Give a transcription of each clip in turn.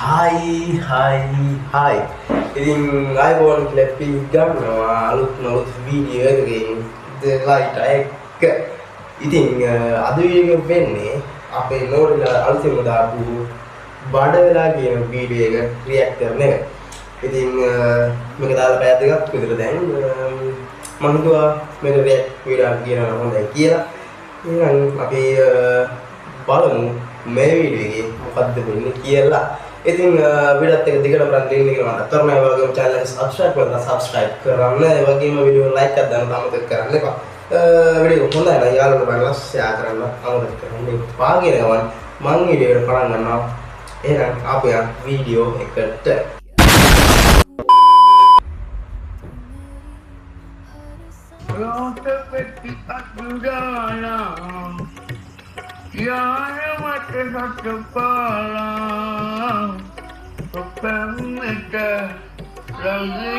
Hi hi hi. ඉතින් ආයිබෝන් කියලා අපි ගන්නවා අලුත් අලුත් වීඩියෝ එකකින් ලයිට් එක. ඉතින් අද වීඩියෝ එක වෙන්නේ අපේ නෝරිලා අලුතින්ම දාපු බඩ වෙලා කියන වීඩියෝ එක රියැක්ට් කරන එක. ඉතින් මේක දාලා පැය දෙකක් විතර දැන් මම හිතුවා මේක රියැක්ට් වීඩියෝ එකක් කියනවා හොඳයි කියලා. එහෙනම් අපි බලමු මේ වීඩියෝ එකේ මොකද්ද වෙන්නේ කියලා. ඉතින් වීඩියෝත් එක දිගටම රන් දෙන්න කියලා මතක් කරනවා. ඒ වගේම channel එක subscribe කරලා subscribe කරන්න. ඒ වගේම වීඩියෝ like එකක් දාන්න අමතක කරන්න එපා. වීඩියෝ හොඳයි නම් යාළුවෝ බලලා share කරන්න අමතක කරන්න එපා කියන ගමන් මං වීඩියෝ එකට පටන් ගන්නවා. එහෙනම් ආපු යන් වීඩියෝ එකට. රෝත පෙට්ටි අත්ගාලා යාය මට සත්පාලා ඔප්පම් එක රංගි.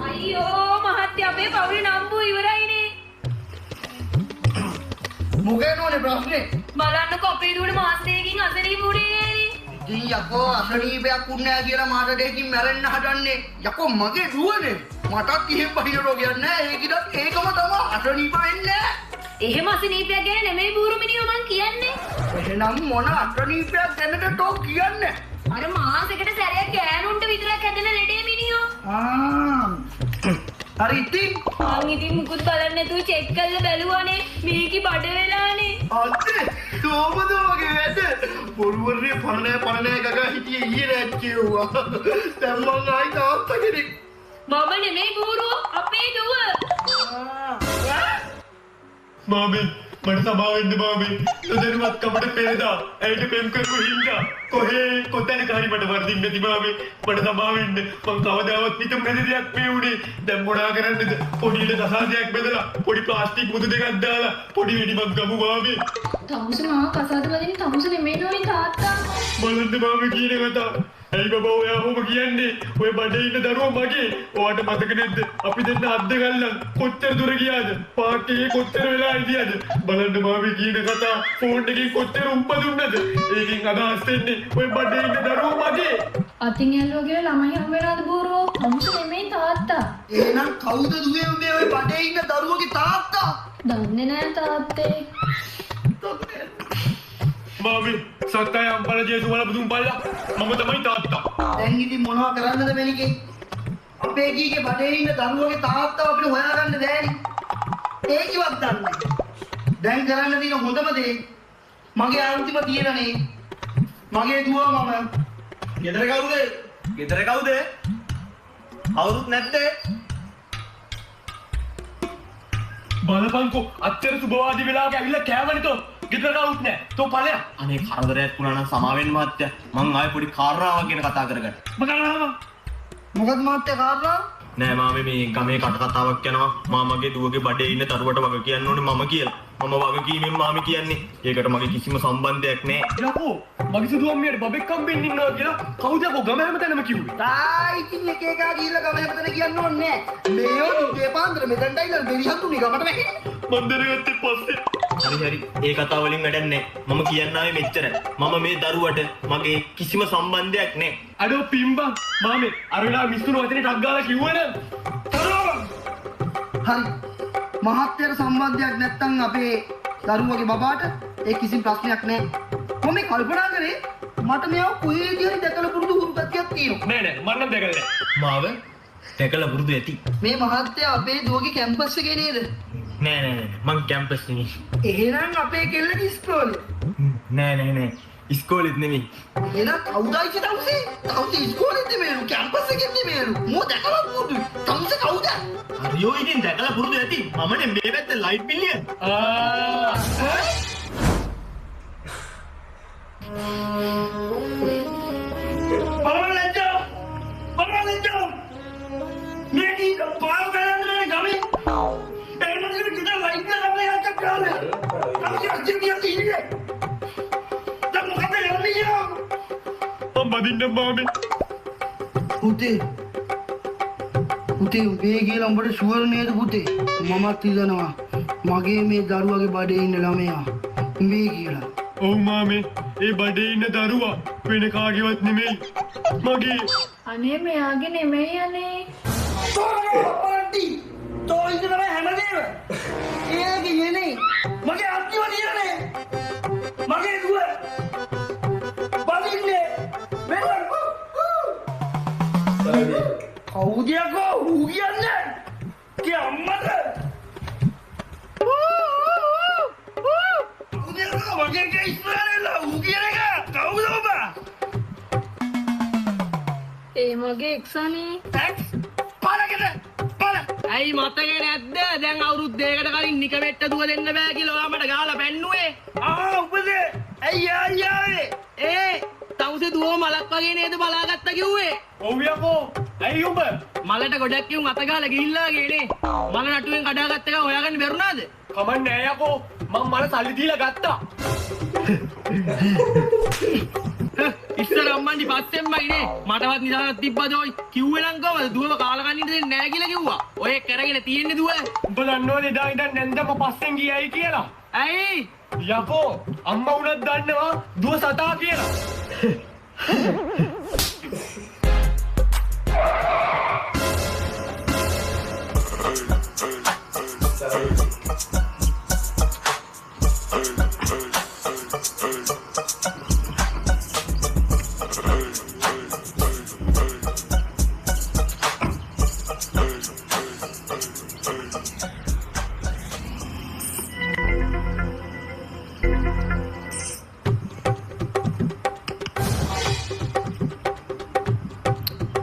අයියෝ මහත්තයා අපේ පවුලේ නම්බු ඉවරයිනේ. මොකේ නෝනේ ප්‍රශ්නේ? බලන්නකෝ අපේ දුවට මාස දෙකකින් අසනීප වුණේ නෑනේ. ඉතින් යකෝ අසනීපයක් වුණේ නෑ කියලා මාස දෙකකින් මැරෙන්න හදන්නේ. යකෝ මගේ දුවනේ. මටත් එහෙම බහින රෝගයක් නෑ. ඒකිටත් ඒකම තමයි අසනීප වෙන්නේ නෑ. එහෙම අසනීපයක් ගැන නෙමෙයි බූරු මිනිහෝ මං කියන්නේ. එහෙනම් මොන අසනීපයක් ගැනද තෝ කියන්නේ? අර මාසෙකට සැරයක් ගෑනුන්ට විතරක් හැදෙන ලෙඩේ මිනිහෝ. ආ හරි ඉතින් මං ඉතින් මුකුත් බලන්නේ නැතුව චෙක් කරලා බැලුවානේ. මේකි බඩ වෙලානේ. අනේ කොහොමද මගේ වැඩ? බොරුවරේ පණ නෑ පණ නෑ ගගා හිටියේ ඊයේ නෑ කිව්වා. දැන් මං ආයි තාත්තා කෙනෙක්. මම නෙමෙයි බූරුවෝ අපේ දුව. මාමේ මට සමා වෙන්න මාමේ. නොදැනුවත් කමට පෙරදා ඇයට පෙම් කරපු හින්දා කොහේ කොතැනක හරි මට වරදින්න නැති මාමේ. මට සමා වෙන්න. මං කවදාවත් හිතමු නැති දෙයක් මේ වුණේ. දැන් මොනා කරන්නද? පොඩියට කසාදයක් බෙදලා පොඩි ප්ලාස්ටික් මුදු දෙකක් දාලා පොඩි වෙඩිමක් ගමු මාමේ. තමුස මා කසාද බඳින්න තමුස නෙමෙයි නෝනේ තාත්තා. බලන්න මාමේ කියන කතා. ඇයි බබා ඔයා ඔහොම කියන්නේ? ඔය බඩේ ඉන්න දරුවා මගේ. ඔයාට මතක නැද්ද? අපි දෙන්න අත් දෙක අල්ලන් කොච්චර දුර ගියාද? පාර්ක් එකේ කොච්චර වෙලා හිටියද? බලන්න මාමේ කියන කතා. ෆෝන් එකෙන් කොච්චර උම්ප දුන්නද? ඒකෙන් අදහස් වෙන්නේ ඔය බඩේ ඉන්න දරුවා මගේ. අතින් ඇල්ලුවා කියලා ළමයි හම් වෙනවද බූරුවෝ? තමුස නෙමෙයි තාත්තා. එහෙනම් කවුද දුවේ උඹේ ඔය බඩේ ඉන්න දරුවගේ තාත්තා? දන්නේ නෑ තාත්තේ. මාමේ සක්කාය අම්පල ජේසුමල බුදුන් බල්ලා මම තමයි තාත්තා. දැන් ඉතින් මොනවා කරන්නද මැනිකේ? අපේ කීගේ බඩේ ඉන්න දරුවගේ තාත්තා අපිට හොයාගන්න බෑනේ. ඒකිවත් දන්නේ නෑ. දැන් කරන්න තියෙන හොඳම දේ මගේ අන්තිම තීරණේ මගේ දුව මම ගෙදර කවුද? ගෙදර කවුද? කවුරුත් නැද්ද? බලපන්කෝ අච්චර සුබවාදී වෙලාවක ඇවිල්ලා කෑවනේ තෝ. ගෙදර කවුරුත් නෑ. තෝ ඵලයක්. අනේ කරදරයක් වුණා නම් සමා වෙන්න මහත්තයා. මං ආයේ පොඩි කාරණාවක් ගැන කතා කරගන්න. මම මොකද මහත්තයා කාරණාව? නෑ මාමේ මේ ගමේ කට කතාවක් යනවා. මාමගේ දුවගේ බඩේ ඉන්න දරුවට වග කියන්න ඕනේ මම කියලා. මම වගකීමෙන් මාමේ කියන්නේ. ඒකට මගේ කිසිම සම්බන්ධයක් නෑ. යකෝ මගේ සුදු අම්මියට බබෙක් හම්බෙන්න ඉන්නවා කියලා කවුද යකෝ ගම හැමතැනම කිව්වේ? ආ ඉතින් එක එකා ගිහිල්ලා ගම හැමතැන කියන්න ඕනේ නෑ. මේ ඔය දුවේ පාන්දර මෙතනට ඇවිල්ලා බෙරි හඳුනේ ගමට වැහෙන්නේ. මං දැනගත්තේ පස්සේ. හරි හරි ඒ කතාව වලින් වැඩක් නෑ. මම කියන්න ආවේ මෙච්චරයි. මම මේ දරුවට මගේ කිසිම සම්බන්ධයක් නෑ. අඩෝ පිම්බන් මාමේ අර වෙලාව මිස්සුන වචනේ ටක් ගාලා කිව්වනම් තරවවන්. හරි මහත්තයාට සම්බන්ධයක් නැත්තම් අපේ දරුවගේ බබාට ඒ කිසිම ප්‍රශ්නයක් නෑ. මම මේ කල්පනා කරේ මට මෙයාව කොහේදී හරි දැකලා පුරුදු හුරු ගතියක් තියෙනවා. නෑ නෑ මං නම් දැකලා නෑ. මාව දැකලා පුරුදු ඇති. මේ මහත්තයා අපේ දුවගේ කැම්පස් එකේ නේද? නෑ නෑ නෑ මං කැම්පස් නෙමෙයි. එහෙනම් අපේ කෙල්ලගේ ඉස්කෝලේ. නෑ නෑ නෑ ඉස්කෝලෙත් නෙමෙයි. එහෙනම් කවුදයි තමුසේ? තමුසේ ඉස්කෝලෙත් නෙමෙයිලු කැම්පස් එකෙත් නෙමෙයිලු. මෝ දැකලා පුරුදු. තමුසේ කවුද? හරියෝ ඉතින් දැකලා පුරුදු ඇති. මමනේ මේ පැත්තේ ලයිට් බිල් එක. ආ බලන්න බලන්න මේ කී පාව කරන්නේ ගමේ. එහෙනම් ඉතින් ලයිට් එක ගමේ යන්න කරන්නේ. තමුසේ අච්චර කියන්නේ ඉන්නේ. දැන් මොකද යන්නේ කියලා? මං බදින්න මාමේ. පුතේ පුතේ උඹේ කියලා උඹට ෂුවර් නේද පුතේ? මමත් හිතනවා මගේ මේ දරුවගේ බඩේ ඉන්න ළමයා උඹේ කියලා. ඔව් මාමේ, ඒ බඩේ ඉන්න දරුවා වෙන කාගේවත් නෙමෙයි මගේ. අනේ මෙයාගේ නෙමෙයි අනේ. තෝ ඉන්න තමයි හැමදේම. ඒකේ නෙමෙයි. මගේ අත්තිව නියනේ. මගේ දුව. බඳින්නේ. මෙන්න. කවුද යකෝ ඌ කියන්නේ? කේ අම්මද? කවුද යකෝ මගේ එක ඉස්සරහට ඌ කියන එක කවුද ඔබ? ඒ මගේ එක්ස් අනේ. එක්ස් පාරකට පාර. ඇයි මතකේ නැද්ද? දැන් අවුරුදු දෙකකට කලින් නිකමෙට්ට දුව දෙන්න බෑ කියලා ඔයා මට ගාලා පැන්නුවේ. ආ උපද ඇයි ආයේ? ඒ තවුසේ දුවව මලක් වගේ නේද බලාගත්තා කිව්වේ? ඔව් යකෝ. ඇයි උඹ? මලට ගොඩක් යුන් අත ගාලා ගිහිල්ලා වගේ නේ. මල නටුවෙන් කඩාගත්ත එක හොයාගන්න බැරුණාද? කමක් නෑ යකෝ. මං මල සල්ලි දීලා ගත්තා. ඉස්සර අම්මන්ඩි පස්සෙන්මයි නේ. මටවත් නිදාගන්න තිබ්බද ඔයි? කිව්වේ නම් කොහමද දුවව කාලා කන්න ඉන්න දෙන්නේ නෑ කියලා කිව්වා. ඔය කරගෙන තියෙන්නේ දුව. උඹ දන්නවද එදා ඉඳන් නැන්දම පස්සෙන් ගියයි කියලා? ඇයි? යකෝ අම්මා වුණත් දන්නවා දුව සතා කියලා.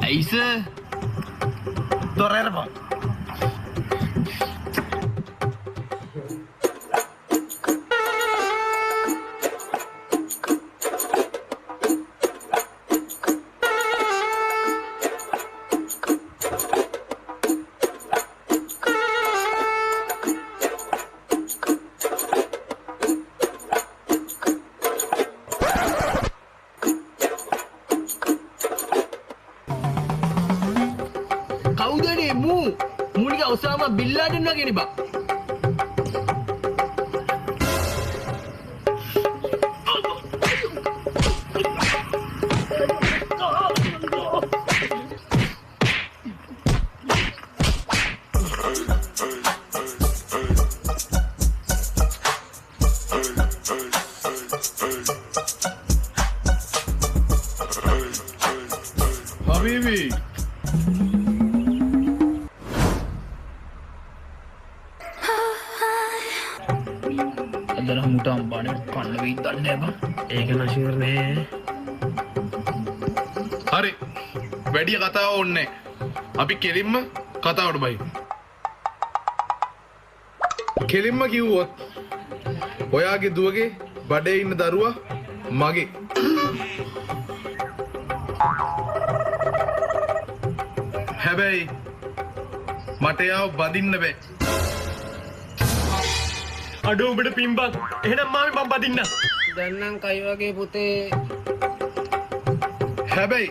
ඇයි සර්? දොර අරපන්. කවුදනේ මූ? මූ නිකන් ඔසාමා බින් ලාඩන් වගේනේ බා. හබීබි අද නම් මුට අම්බානේ කන්න වෙයි දන්නේ නෑ බං. ඒක නෂිවර් නෑ. හරි, වැඩි කතාව ඕනේ. අපි කෙලින්ම කතාවට බයි. කෙලින්ම කිව්වොත් ඔයාගේ දුවගේ බඩේ ඉන්න දරුවා මගේ. හැබැයි මට එයාව බඳින්න බෑ. අඩෝ උඹට පිම්බක්. එහෙනම් මාමේ මං බඳින්න. දැන් නම් කයි වගේ පුතේ. හැබැයි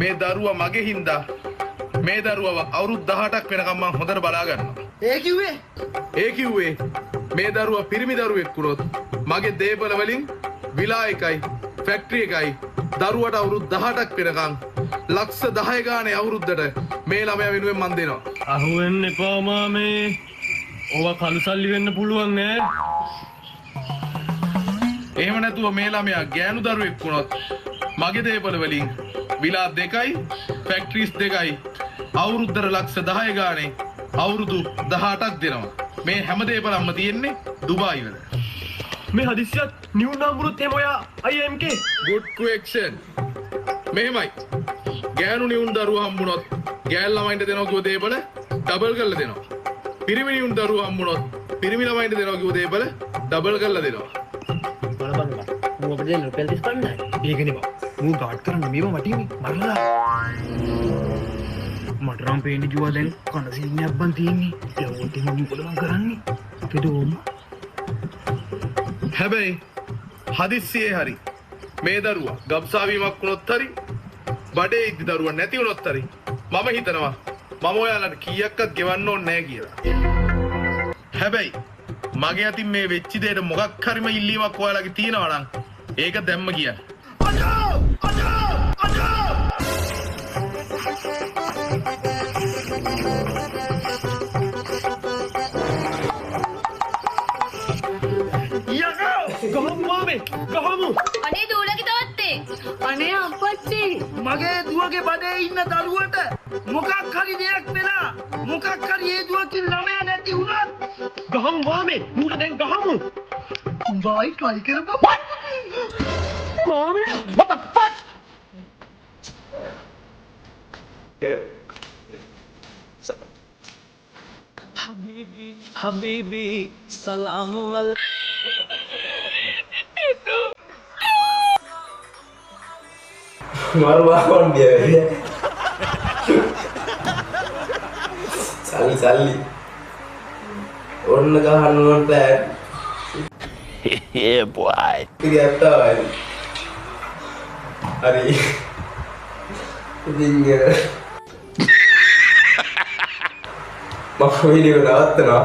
මේ දරුවා මගේ හින්දා මේ දරුවව අවුරුදු 18ක් වෙනකම් මං හොඳට බලා ගන්නවා. ඒ කිව්වේ? ඒ කිව්වේ මේ දරුවා පිරිමි දරුවෙක් වුණොත් මගේ දේපල වලින් විලා එකයි ෆැක්ටරි එකයි දරුවට අවුරුදු 18ක් වෙනකම් ලක්ෂ 10 ගානේ අවුරුද්දට මේ ළමයා වෙනුවෙන් මං දෙනවා. අහුවෙන්න එපා මාමේ. ඕවා කළු සල්ලි වෙන්න පුළුවන් ඈ. එහෙම නැතුව මේ ළමයා ගෑනු දරුවෙක් වුණොත් මගේ දේපල වලින් විලා දෙකයි ෆැක්ටරිස් දෙකයි අවුරුද්දට ලක්ෂ 10 ගානේ අවුරුදු 18ක් දෙනවා. මේ හැම දේපලක්ම තියෙන්නේ ඩුබායි වල. මේ හදිස්සියත් නිවුන් හාමුදුරුවොත් එහෙම ඔයා IMK. Good question. මෙහෙමයි. ගෑනු නිවුන් දරුවා හම්බුනොත් ගෑල් ළමයින්ට දෙනවා කිව්ව දේපල ඩබල් කරලා දෙනවා. පිරිමි නිවුන් දරුවා හම්බුනොත් පිරිමි ළමයින්ට දෙනවා කිව්ව දේපල ඩබල් කරලා දෙනවා. බලපන් බං. මූ අපිට දෙන්න රුපියල් 35යි. ඒකනේ බං. මූ ගාඩ් කරන්න මේව වටින්නේ මරලා. මට නම් පේන්නේ ජුවා දැන් කන සීන් එකක් බං තියෙන්නේ. යවුවොත් එහෙම මොකද මං කරන්නේ? අපේ දෝම. හැබැයි හදිස්සියේ හරි මේ දරුවා ගබ්සා වීමක් වුණොත් හරි බඩේ ඉද්දි දරුවා නැති වුණොත් හරි මම හිතනවා මම ඔයාලට කීයක්වත් ගෙවන්න ඕනේ නෑ කියලා. හැබැයි මගේ අතින් මේ වෙච්ච දෙයට මොකක් හරිම ඉල්ලීමක් ඔයාලගේ තියෙනවා නම් ඒක දැම්ම කියන්න. අඩෝ අඩෝ අඩෝ. යකෝ ගහමු මාමේ, ගහමු. අනේ දූලගේ තාත්තේ, අනේ අප්පච්චි, මගේ දුවගේ බඩේ ඉන්න දරුවට මොකක් හරි දෙයක් වෙලා, මොකක් හරි හේතුවකින් ළමයා නැති වුණත් ගහමු මාමේ, මූට දැන් ගහමු. උඹ ආයි try කරපන් මාමේ. What the fuck? حبيبي حبيبي سلام. මරු වාවන්ඩිය සල්ලි සල්ලි ඔන්න ගහන්න ඕන ප්ලෑන්. Yeah boy. ඉතින් ඇත්තවයි. හරි. ඉතින් මම වීඩියෝ නවත්තනවා.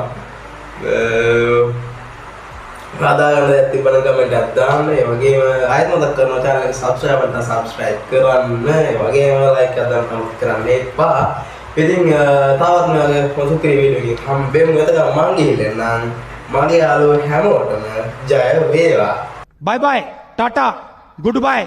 හදාගන්න දෙයක් තිබ්බනම් කමෙන්ට් එකක් දාන්න. ඒ වගේම ආයෙත් මතක් කරනවා, channel එක subscribe නැත්නම් subscribe කරන්න. ඒ වගේම like එකක් දාන්න කමෙන්ට් කරන්න එපා. ඉතින් තවත් මේ වගේ පොසුකිරි වීඩියෝ එකකින් හම්බෙමු. එතකම් මං ගිහිල්ලා එන්නම්. මගේ යාළුවෝ හැමෝටම ජය වේවා. Bye bye, tata, good bye.